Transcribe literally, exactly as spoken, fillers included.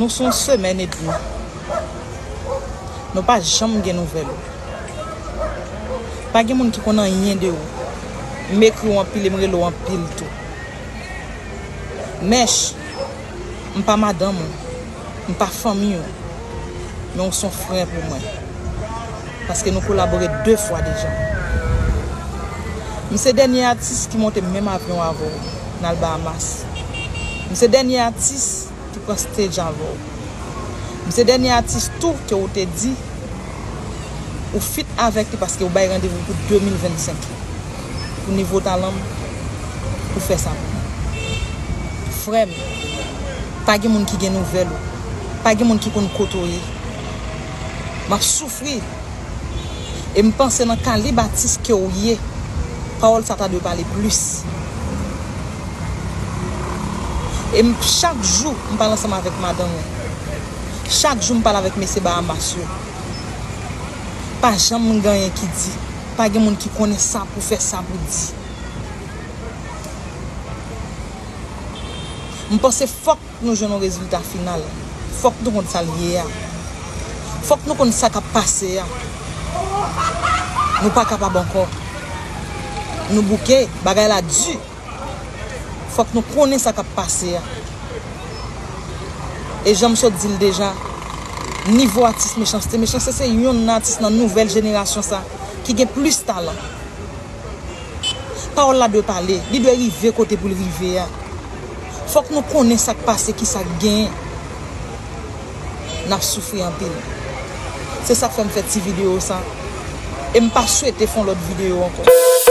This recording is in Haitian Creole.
Nou se yon semèn edmi. Nou pa janm gen nouvèl ou. Pa gen moun ki konn anyen de ou. M ekri w anpil e m rele w anpil tou. Mèch, m pa madanm ou, m pa fanmi ou, men ou se yon frè pou mwen. Paske nou kolabore de fwa deja. M se dènye atis ki monte menm avyon avè w, n al Bahamas. M se dènye atis ki pran stage avè w. M se dènye atis tou ke w te di ou fit avèk li paske w bay randevou pou de mil vennsenk. Pou nivo talan m, ou fè sa pou mwen. Frè m, pa gen moun ki gen nouvèl ou. Pa gen moun ki konn kote w ye. M ap soufri. E m panse nan kalib atis ke w ye, pawòl sa ta dwe pale plis. E m, chak jou, m pale ansanm avèk madanm ou. Chak jou, m pale avèk mesye Bahamas yo. Pa janm gen anyen ki di. Pa gen moun ki konnen sa pou fè, sa pou di. M panse fòk nou jwenn yon rezilta final. Fòk nou konn sa l ye a. Fòk nou konn sa k ap pase a. Nou pa kapab ankò. Nou bouke, bagay la di. Fòk nou konnen sa k ap pase a. E jan m sot di l deja, nivo atis Mechanste, Mechanste se yonn nan atis nan nouvèl jenerasyon sa ki gen plis talan. Pawòl la dwe pale, li dwe rive kote pou l rive a. Fòk nou konnen sa k pase, ki sa k genyen. N ap soufri anpil. Se sa k fè m fè ti videyo sa. E m pa swete fè yon lòt videyo ankò.